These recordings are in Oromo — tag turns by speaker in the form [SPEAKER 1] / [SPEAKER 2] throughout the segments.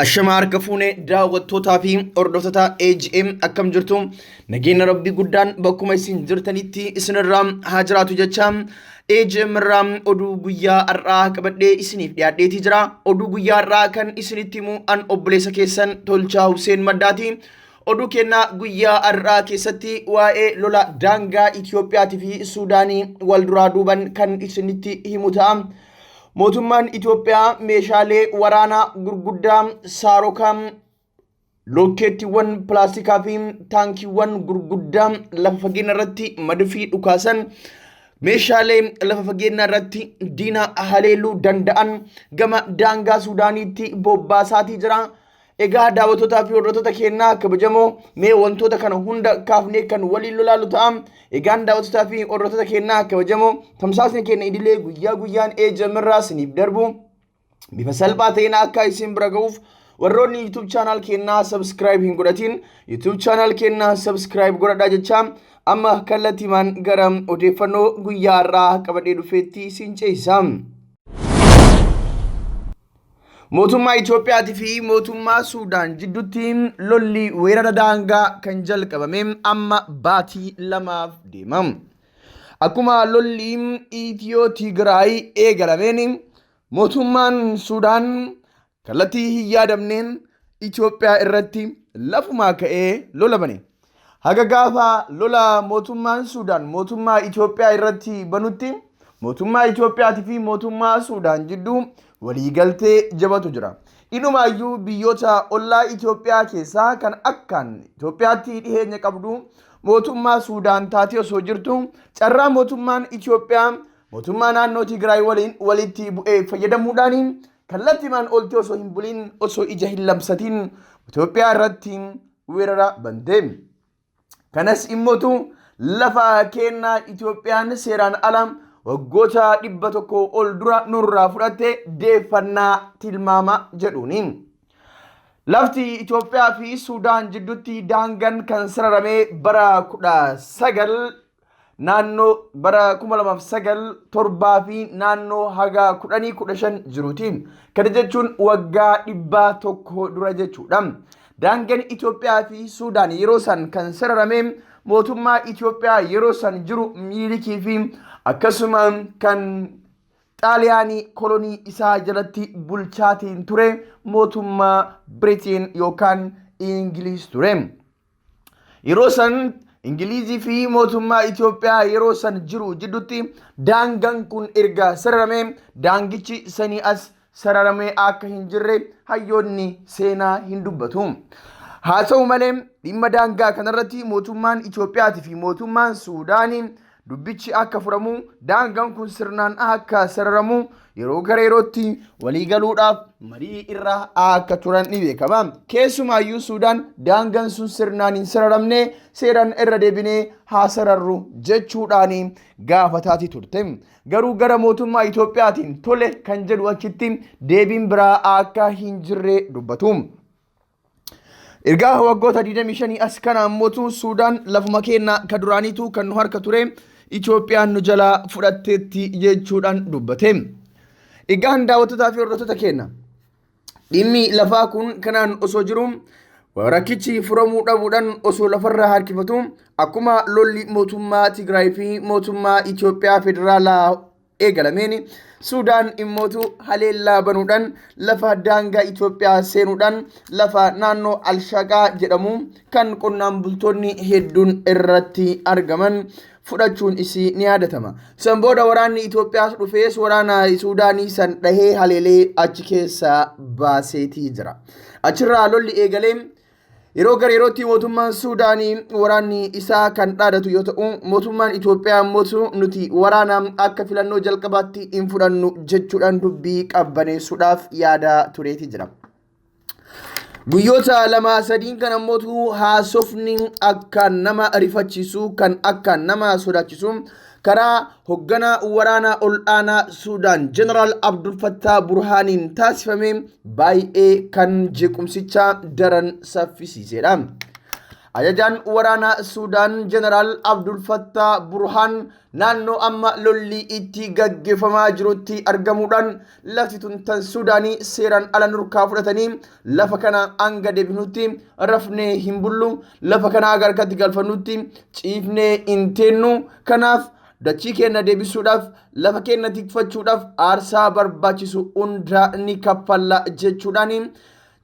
[SPEAKER 1] Ashama harka fuune daawwattootaa fi hordoftoota AGM akkam jirtu nageenya rabbii guddaan bakkuma isin jirtanitti isinirraa haa jiraatu jecha AGM irraa oduu guyyaa har'aa qabadhee isiniif dhiyaadheetii jira. Oduu guyyaa har'aa kan isinitti himu an obboleessa keessan Tolchaa Huseen Maddaati. Oduu kennaa guyyaa har'aa keessatti waa'ee lola daangaa Itiyoophiyaatii fi Suudaanii wal duraa duuban kan isinitti himu ta'a. Mootummaan Itoophiyaa meeshaalee waraanaa gurguddaa saarokaa, lokkeettiiwwan pilaastikaa fi taankiiwwan gurguddaa lafa fageenya irratti madfii dhukaasan meeshaalee lafa fageenya irratti diina haleeluu danda'an gama daangaa Suudaaniitti bobbaasaatii jira. Egaa daawwattootaa fi hordoftoota keenyaa kabajamoo mee wantoota kana hunda kaafnee kan waliin lolaalu ta'a. Egaan daawwattootaa fi hordoftoota keenyaa kabajamoo tamsaasni keenya idilee guyyaa guyyaan AGM irraa isiniif darbu bifa salphaa ta'een akka isin bira ga'uuf warroonni YouTube channel keenyaa subscribe hin godhatin YouTube channel keenyaa subscribe godhadhaa jecha amma kallattiimaan gara odeeffannoo guyyaa har'aa qabadhee dhufeetti isin ceesisa. Mootummaa Itoophiyaatii fi mootummaa Suudaan jidduutti lolli weerara daangaa kan jalqabame amma baatii lamaaf deema. Akkuma lolli Itiyoo Tigraay eegalameen mootummaan Suudaan kallattii hin yaadamneen Itoophiyaa irratti lafumaa ka'ee lola bane. Haga gaafa lola mootummaan Suudaan mootummaa Itoophiyaa irratti banutti mootummaa Itoophiyaatii fi mootummaa Suudaan jidduu waliigaltee jabatu jira. Inumaayyuu biyyoota ollaa Itoophiyaa keessaa kan akkaan Itoophiyaatti dhiheenya qabdu mootummaa Suudaan taatee osoo jirtu carraa mootummaan Itoophiyaa mootummaa naannoo Tigraay waliin walitti bu'ee fayyadamuudhaan kallattiimaan ooltee osoo hin buliin osoo ija hin lamsatiin Itoophiyaa irratti weerara bante. Kanas immootu lafa keennaa Itoophiyaan seeraan ala waggoota 100 ol dura nurraa fudhatte deeffannaa tilmaama jedhuuni. Lafti Itoophiyaa fi Suudaan jidduutti daangaan kan sararame bara 19 naannoo bara 2009 torbaa fi naannoo haga 10 15 jiruuti. Kana jechuun waggaa 100 dura jechuudha. Daangaan Itoophiyaa fi Suudaan yeroo san kan sararame mootummaa Itoophiyaa yeroo san jiru Miilikii fi akkasuma kan Xaaliyaanii kolonii isaa jalatti bulchaatiin ture mootummaa Biritiin yookaan Ingiliis ture. Yeroo san Ingilizii fi mootummaa Itoophiyaa yeroo san jiru jidduutti daangaan kun erga sararamee daangichi sanii as sararamee akka hin jirre hayyoonni seenaa hin dubbatu. Haa ta'u malee dhimma daangaa kanarratti mootummaan Itoophiyaatii fi mootummaan Suudaanii Dubbichi akka furamu, daangaan kun sirnaan akka sararamu yeroo gara yerootti walii galuudhaaf marii irra akka turan ni beekama. Keessumaayyuu Suudaan daangaan sun sirnaan hin sararamne seeraan irra deebinee haa sararru jechuudhaan gaafataati turte. Garuu gara mootummaa Itoophiyaatiin tole kan jedhu achitti deebiin biraa akka hin jirre dubbatu. Ergaa waggoota 25 as kana ammootu Suudaan lafuma keenya ka duraaniitu kan nu harka ture Itoophiyaan nu jalaa fudhatteetti jechuudhaan dubbate. Egaan daawwattotaa fi hordoftoota keenya dhimmi lafaa kun kanaan osoo jiru rakkichi furamuu dhabuudhaan osoo lafarraa harkifatu akkuma lolli mootummaa Tigraay fi mootummaa Itoophiyaa federaalaa eegalameen Suudaan immootu haleellaa banuudhaan lafa daangaa Itoophiyaa seenuudhaan lafa naannoo Alshaqaa jedhamu kan qonnaan bultoonni hedduun irratti argaman fudhachuun isii ni yaadatama. San booda waraanni Itoophiyaas dhufees waraana Suudaanii san dhahee haleelee achi keessaa baaseetii jira. Achirraa lolli eegalee Yeroo gara yerootti mootummaan Suudaanii waraanni isaa kan dhaadatu yoo ta'u, mootummaan Itoophiyaa immoo nuti waraana akka filannoo jalqabaatti hin fudhannu jechuudhaan dubbii qabbaneessuudhaaf yaadaa tureeti jira. Guyyoota lama sadiin kan ammootu haasofni akkaan nama rifachiisu kan akkaan nama sodaachisu karaa hogganaa waraanaa ol'aanaa Suudaan Jeneraal Abdul Fattaa Burhaaniin taasifame baay'ee kan jeequmsicha daran saffisiisedha. Ajajaan waraanaa Suudaan Jeneraal Abdul Fattaa Burhaan naannoo amma lolli itti gaggeeffamaa jirutti argamuudhaan lafti tun tan Suudaanii seeraan ala nurkaa fudhatanii lafa kana hanga deebinutti rafnee hin bullu, lafa kana haga harkatti galfannutti ciifnee hin teennu, kanaaf dachii keenya deebisuudhaaf, lafa keenya tikfachuudhaaf aarsaa barbaachisu hunda ni kaffalla jechuudhaan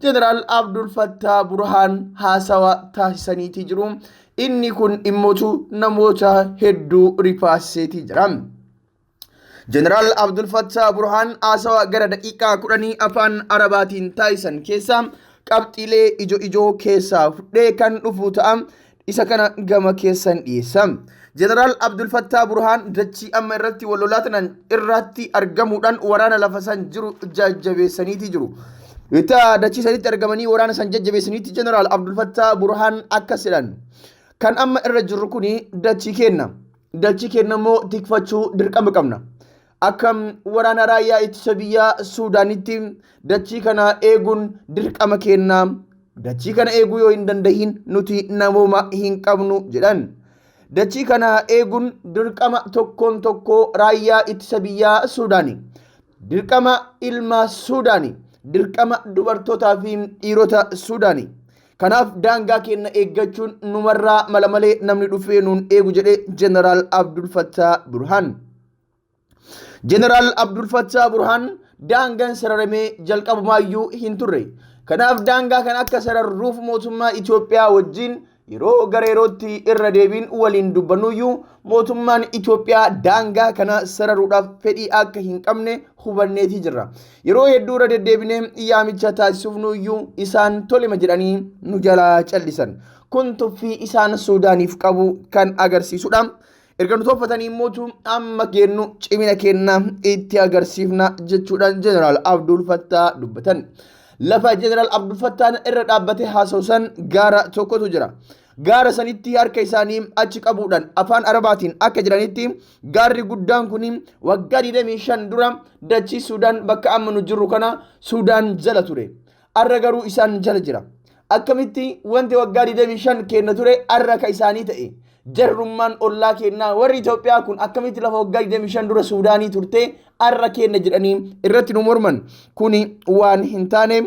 [SPEAKER 1] Jeneraal Abdul Fattaa Burhaan haasawa taasisaniitii jiru. Inni kun immootu namoota hedduu rifaasiseetii jira. Jeneraal Abdul Fattaa Burhaan haasawa gara daqiiqaa 10 afaan Arabaatiin taasisan keessaa qabxiilee ijo ijoo keessaa fudhee kan dhufu ta'a. Isa kana gama keessan dhiyeessa. Jeneraal Abdul Fattaa Burhaan dachii amma irratti wal lolaa tanan irratti argamuudhaan waraana lafa san jiru jajjabeessaniiti jiru. Itti dachii sanitti argamanii waraana san jajjabeessaniiti Jeneraal Abdul Fattaa Burhaan akkas jedhan. Kan amma irra jirru kuni dachii keenna. Dachii keenna immoo tikfachuu dirqama qabna. Akka waraana raayyaa ittisa biyyaa Suudaanitti dachii kana eeguun dirqama keenna. Dachii kana eeguu yoo hin dandahin nuti namooma hin qabnu jedhan. Dachii kana eeguun dirqama tokkoon tokkoo raayyaa ittisa biyyaa Suudaani. Dirqama ilma Suudaani. Dirqama dubartootaa fi dhiirota Suudaani. Kanaaf daangaa keenya eeggachuun numarraa mala malee namni dhufee nuun eegu jedhe Jeneraal Abdul Fattaa Burhaan. Jeneraal Abdul Fattaa Burhaan daangaan sararamee jalqabumaayyuu hin turre. Kanaaf daangaa kan akka sararruuf mootummaa Itoophiyaa wajjin yeroo gara yerootti irra deebiin waliin dubbannuyyuu mootummaan Itoophiyaa daangaa kana sararuudhaaf fedhii akka hin qabne hubanneetii jirra. Yeroo hedduu irra deddeebinee yaamicha taasisufnuyyuu isaan tolema jedhanii nu jalaa callisan. Kun tuffii isaan Suudaaniif qabu kan agarsiisudha. Erga nu toffatanii immootu amma keennu cimina keenna itti agarsiifna jechuudhaan Jeneraal Abdul Fattaa dubbatan. Lafa Jeneraal Abdul Fattaan irra dhaabbatee haasa'u san gaara tokkotu jira. Gaara sanitti harka isaanii achi qabuudhaan afaan Arabaatiin akka jedhanitti gaarri guddaan kun waggaa 25 dura dachii Suudaan bakka amma nu jirru kana Suudaan jala ture. Arra garuu isaan jala jira. Akkamitti wanti waggaa 25 keenna ture arra ka isaanii ta'e? Jarrummaan ollaa keennaa warri Itoophiyaa kun akkamitti lafa waggaa 25 dura Suudaanii turte arra keenna jedhanii irratti nu morman? Kuni waan hin taane.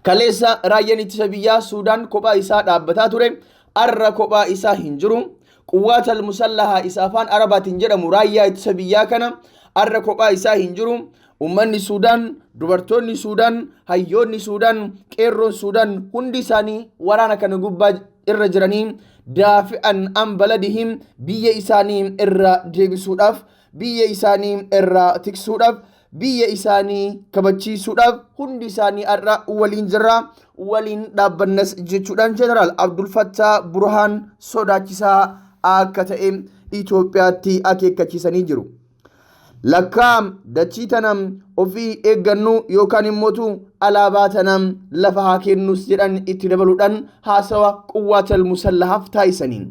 [SPEAKER 1] Kaleessa raayyaan ittisa biyyaa Suudaan kophaa isaa dhaabbataa ture. Arra kophaa isaa hin jiru. Quwwaatal musallahaa isa afaan Arabaatiin jedhamu raayyaa ittisa biyyaa kana arra kophaa isaa hin jiru. Uummanni Suudaan, dubartoonni Suudaan, hayyoonni Suudaan, qeerroon Suudaan hundi isaanii waraana kana gubbaa irra jiranii daafi'an an baladihim biyya isaanii irraa deebisuudhaaf, biyya isaanii irraa tiksuudhaaf, biyya isaanii kabachiisuudhaaf hundi isaanii har'a waliin jirra, waliin dhaabbannas jechuudhaan Jeneraal Abdul Fattaa Burhaan sodaachisaa akka ta'e Itoophiyaatti akeekkachiisanii jiru. Lakkaa dachii tana ofii eeggannu yookaan immootu alaabaa tana lafa haa kennus jedhan itti dabaluudhaan haasawa Quwwaatal Musallahaaf taasisaniin.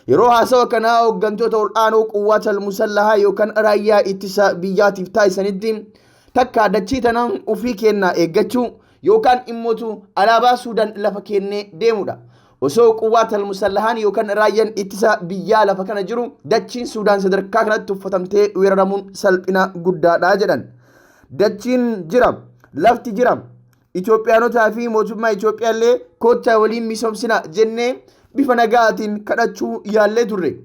[SPEAKER 1] Yeroo haasawa kanaa hooggantoota ol'aanoo Quwwaatal Musallahaa yookaan raayyaa ittisa biyyaatiif taasisanitti takka dachii tana ofii kennaa eeggachuu yookaan immootu alaabaa Suudaan lafa kennee deemudha. Osoo Quwwaatal Musallahaan yookaan raayyaan ittisa biyyaa lafa kana jiru dachiin Suudaan sadarkaa kanatti tuffatamtee weeraramuun salphina guddaadha jedhan. Dachiin jira, lafti jira. Itoophiyaanotaa fi mootummaa Itoophiyaa illee koottaa waliin misoomsina jennee bifa nagaatiin kadhachuu yaallee turre.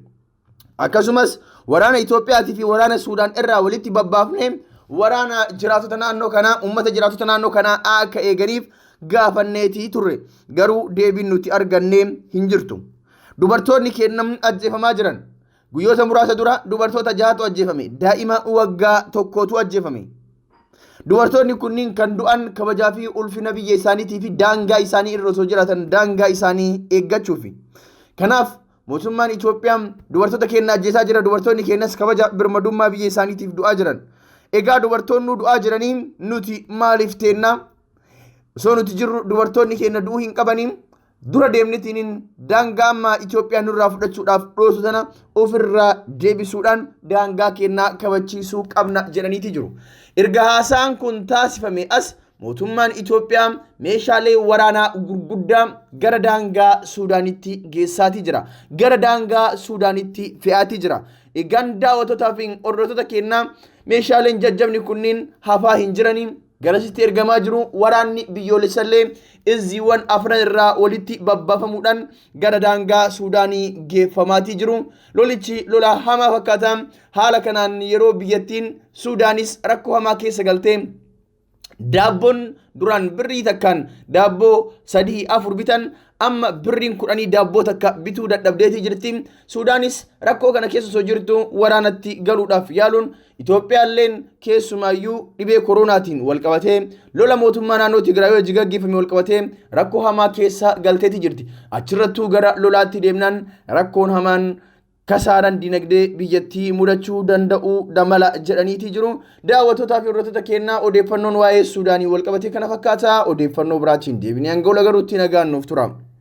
[SPEAKER 1] Akkasumas waraana Itoophiyaatii fi waraana Suudaan irraa walitti babbaafnee waraana jiraatota naannoo kanaa, uummata jiraatota naannoo kanaa akka eeganiif gaafanneetii turre. Garuu deebiin nuti argannee hin jirtu. Dubartoonni keenya ajjeefamaa jiran. Guyyoota muraasa dura dubartoota jahatu ajjeefame. Daa'ima waggaa tokkootu ajjeefame. Dubartoonni kunniin kan du'an kabajaa fi ulfina biyya isaaniitii fi daangaa isaanii irra osoo jiraatan daangaa isaanii eeggachuufi. Kanaaf mootummaan Itoophiyaa dubartoota keenya ajjeesaa jira. Dubartoonni keenyas kabaja birmadummaa biyya isaaniitiif du'aa jiran. Egaa dubartoonni du'aa jiranii nuti maaliif teennaa? Osoo nuti jirru dubartoonni keenya du'uu hin qabanii dura deemnetiin daangaa ammaa Itoophiyaa nurraa fudhachuudhaaf dhoosu sana ofirraa deebisuudhaan daangaa keenyaa kabachiisuu qabna jedhaniiti jiru. Erga haasaan kun taasifame as Mootummaan Itoophiyaa meeshaalee waraanaa gurguddaa gara daangaa Suudaanitti geessaatii jira. Gara daangaa Suudaanitti fe'aatii jira. Egaan daawwattootaa fi hordoftoota keenyaa, meeshaaleen jajjabni kunniin hafaa hin jiranii, garasitti ergamaa jiru. Waraanni biyyoolessallee izziiwwan afran irraa walitti babbaafamuudhaan gara daangaa Suudaanii geeffamaatii jiru. Lolichi lola hamaa fakkaata. Haala kanaan yeroo biyyattiin Suudaanis rakkoo hamaa keessa galtee, daabboon duraan birrii takkaan daabboo sadii afur bitan, amma birriin 10 daabboo takka bituu dadhabdeetii jirti. Suudaanis rakkoo kana keessa osoo jirtu waraanatti galuudhaaf yaaluun, Itoophiyaalleen keessumaayyuu dhibee koronaatiin walqabatee, lola mootummaa naannoo Tigraay wajji gaggeeffame walqabatee rakkoo hamaa keessa galteetii jirti. Achirrattuu gara lolaatti deemnaan rakkoon hamaan kasaaraan dinagdee biyyattii mudachuu danda'uu damala jedhaniitii jiru. Daawwattootaa fi hordoftoota keenyaa, odeeffannoon waa'ee Suudaanii walqabatee kana fakkaata. Odeeffannoo biraatiin deebinee hanga wal agaruutti nagaan nuuf tura.